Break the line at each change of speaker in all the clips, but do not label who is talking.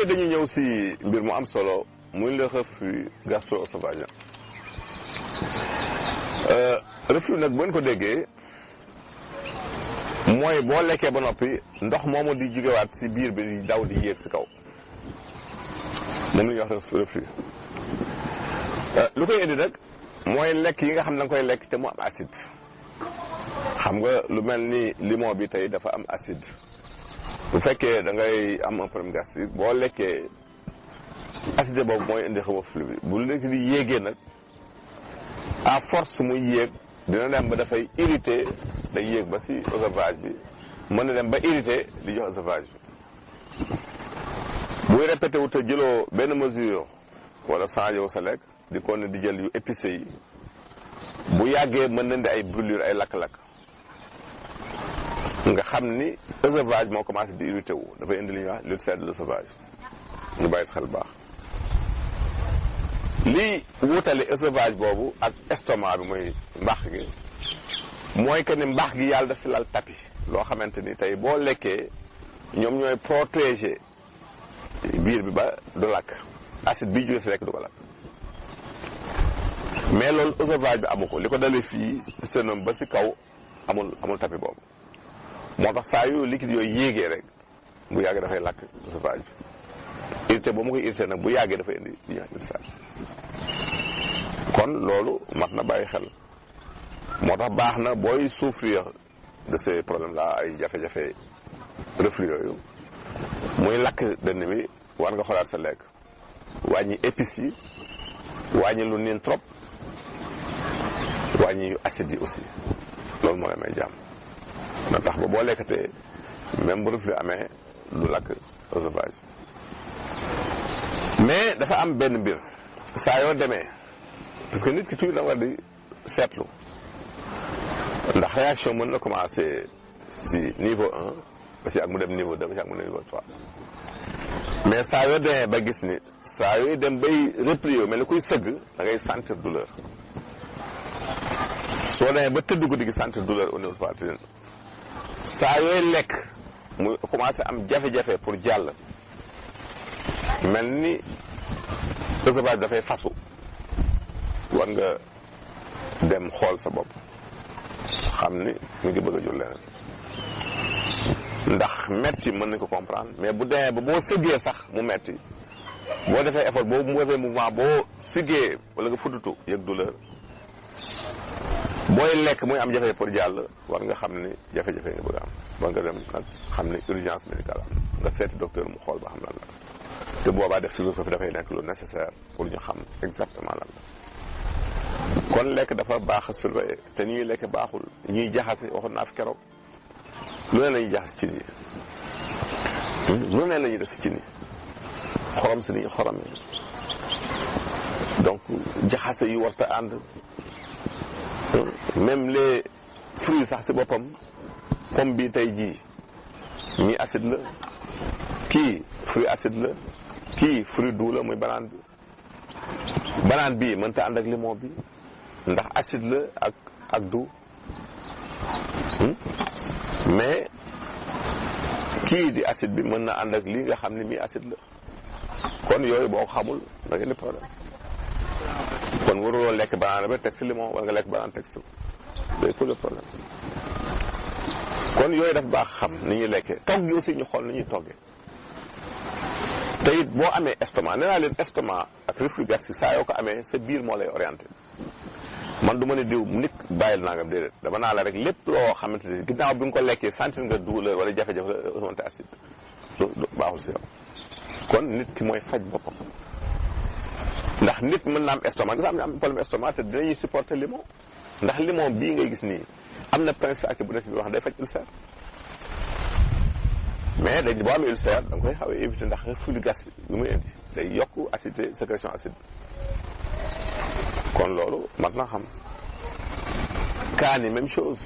tey dañu ñëw si mbir mu am solo muy le reflux gastro-œsophagien reflux nag bu ngeen ko déggee mooy boo lekkee ba noppi ndox moomu di jugewaat si biir bi di daw di yéeg si kaw moom la ñuy wax reflux lu koy indi nag mooy lekk yi nga xam ne da nga koy lekk te mu am acide xam nga lu mel ni limon bi tey dafa am acide bu fekkee da ngay am un problème gastrique boo lekkee acide boobu mooy indi reflux bi bu lekk di yéegee nag à force muy yéeg dina dem ba dafay irrité day yéeg ba si œsophage bi mën na dem ba irrité di jox œsophage bi buy répété wu te jëloo benn mesure wala changé wu sa lekk di ko ne di jël yu épicé yi bu yàggee mën na indi ay brûlure ay lakk-lakk nga xam ni œsophage moo commencé di irrité wu dafay indi li ñuy wax l'ulcère de l'œsophage ñu bàyyi xel baax lii wutale œsophage boobu ak estomac bi mooy mbax gi mooy que ne mbax gi yàlla daf si lal tapis loo xamante ni tey boo lekkee ñoom ñooy protéger biir bi ba du lakk acide bi jóge si lekk du ko lakk mais loolu œsophage bi amu ko li ko dalee fii sternum ba si kaw amul tapis boobu moo tax saa yu liquide yooyu yéegee rek bu yàggee dafay lakk œsophage bi irrité boo ma koy irrité nag bu yàggee dafay indi li ñuy wax ulcère kon loolu mat na bàyyi xel moo tax baax na booy souffrir de ces problèmes là ay jafe-jafe reflux yooyu muy lakk dënn bi war nga xoolaat sa lekk wàññi épices yi wàññi lu niin trop wàññi acide yi aussi loolu moo lay may jàmm na tax ba boo lekkatee même bu reflux amee lu lakk œsophage mais dafa am benn mbir saa yoo demee parce que nit ki toujours da war di seetlu ndax réaction mën na commencer si niveau 1 ba si ak mu dem niveau 2 ba si ak mu dem niveau 3 mais saa yoo demee ba gis ni saa yooyu dem bay replier mel ni kuy sëgg da ngay sentir douleur soo demee ba tëdd guddi gi sentir douleur au niveau poitrine saa yooyu lekk muy commencer am jafe-jafe pour jàll mel ni œsophage dafay fasu war nga dem xool sa bopp xam ni mu ngi bëgg a jur leneen ndax metti mën nañ ko comprendre mais bu demee ba boo sëggee sax mu metti boo defee effort boobu mu defee mouvement boo siggee wala nga fuddutu yëg douleur booy lekk muy am jafe pour jàll war nga xam ni jafe-jafe nga bëgg a am war nga dem nag xam ni urgence médicale am nga seeti docteur mu xool ba xam lan la te boobaa def philosophie dafay nekk lu nécessaire pour ñu xam exactement lan la kon lekk dafa baax a surveiller te ñuy lekk baaxul ñuy jaxase waxoon naa fi keroog lu ne la ñuy jaxas ci nii lu ne la ñuy def si ci nii xorom si ni ñu xoromee donc jaxase yi warta ànd même les fruits sax si boppam pomme bi tey jii mi acide la kii fruit acide la kii fruit doux la muy banane bi mënta ànd ak limon bi ndax acide la ak doux mais kii di acide bi mën na ànd ak lii nga xam ne mi acide la kon yooyu boo ko xamul da ngeen di problème kon waruloo lekk banane ba teg si limon wala nga lekk banane teg si day poser problème kon yooyu dafa baax xam ni ñuy lekkee togg yi aussi ñu xool ni ñuy toggee te it boo amee estomac nee naa leen estomac ak reflux gastrique saa yoo ko amee sa biir moo lay orienté man du ma ne diw nit bàyyil nangam déedéet dama naa la rek lépp loo xamante ne ginnaaw bi nga ko lekkee sentir nga douleur wala jafe-jafe la remonté acide baaxul si yow kon nit ki mooy faj boppam ndax nit mën na am estomac nga am problème estomac te dinañuy supporter limon ndax limon bii ngay gis nii am na principe actif bu ne si bi wax day faj ulcère mais dañ boo amee ulcère da nga koy xaw a éviter ndax reflux gastrique bi muy indi day yokk acidité sécrétion acide kon loolu mat na xam kaani même chose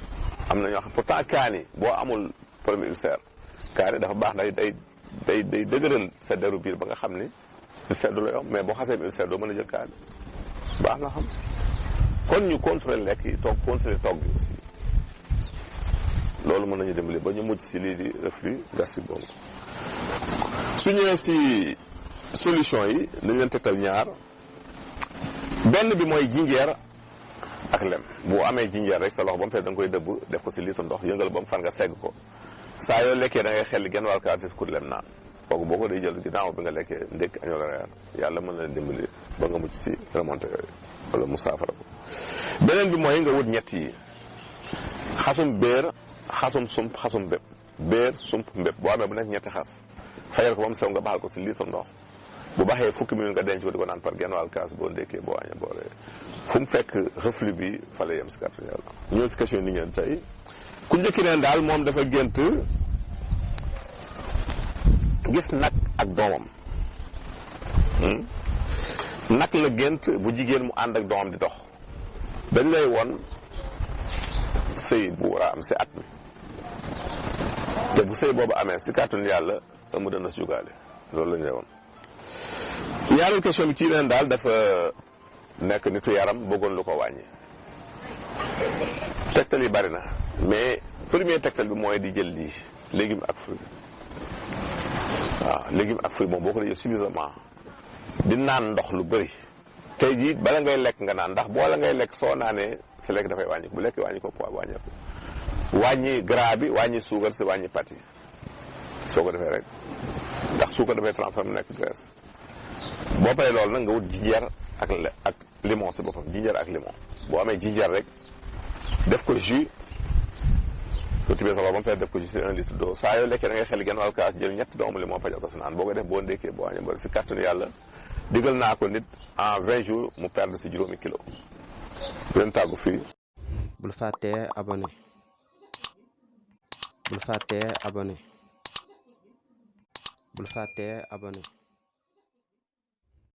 am na ñoo xam pourtant kaani boo amul problème ulcère kaani dafa baax day dëgëral sa deru biir ba nga xam ni ulcère du la yomb mais boo xasee ulcère doo mën a jël kaani baax na xam kon ñu contrôler lekk yi toog contrôler togg bi aussi loolu mën nañu dimbali ba ñu mujj si lii di reflux gastrique boobu su ñëwee si solution yi dañ leen tegtal ñaar benn bi mooy jinjeer ak lem bu amee jinjeer rek sa loxo ba mu fees da nga koy dëbb def ko si litre ndox yëngal ba mu far nga segg ko saa yoo lekkee da ngay xel genn wàll kaas ku lem naan kooku boo ko day jël ginnaaw bi nga lekkee ndékk añoo la reer yàlla mën na leen dimbali ba nga mucc si remonté yooyu wala mu saafara ko beneen bi mooy nga wut ñett yi xasum béer xasum sump xasum bépp béer sump mbépp boo amee bu nekk ñetti xas fayal ko ba mu sew nga baxal ko si litre ndox bu baxee fukki minute nga denc ko di ko naan par genn wàll kaas boo ndékkee boo añee boo reer fu mu fekk reflux bi fa la yem si kàttan yàlla ñëw si question ni ngeen tey ku njëkki neen daal moom dafa gént gis nag ak doomam nag la gént bu jigéen mu ànd ak doomam di dox dañ lay won sëy bu war a am si at mi te bu sëy boobu amee si kàttan yàlla ëmb dana si jugaale loolu lañ lay won ñaareel question bi ci neen daal dafa nekk nitu yaram bëggoon lu ko wàññi tegtal yi bari na mais premier tegtal bi mooy di jël lii légume ak fruit waaw légume ak fruit moom boo ko dee jël suffisamment di naan ndox lu bëri tey jii bala ngay lekk nga naan ndax boo la ngay lekk soo naanee sa lekk dafay wàññi bu lekk wàññi ko poids wàññeeku wàññi gras bi wàññi suukar si wàññi pâte yi soo ko defee rek ndax suukar dafay transformé nekk graisse boo paree loolu nag nga wut jinjeer ak limon si boppam jinjeer ak limon boo amee jinjeer rek def ko jus soo tibee sa loxo ba mu fee def ko jus si 1 litre d'eau saa yoo lekkee da ngay xel genn wàll kaas jël ñetti doomu limon fajal ko si naan boo koy def boo ndékkee boo añee bari si kàttanu yàlla digal naa ko nit en 20 jours mu perdre si juróomi kilo leen tàggu fii
bul fàttee abonné bul fàttee abonné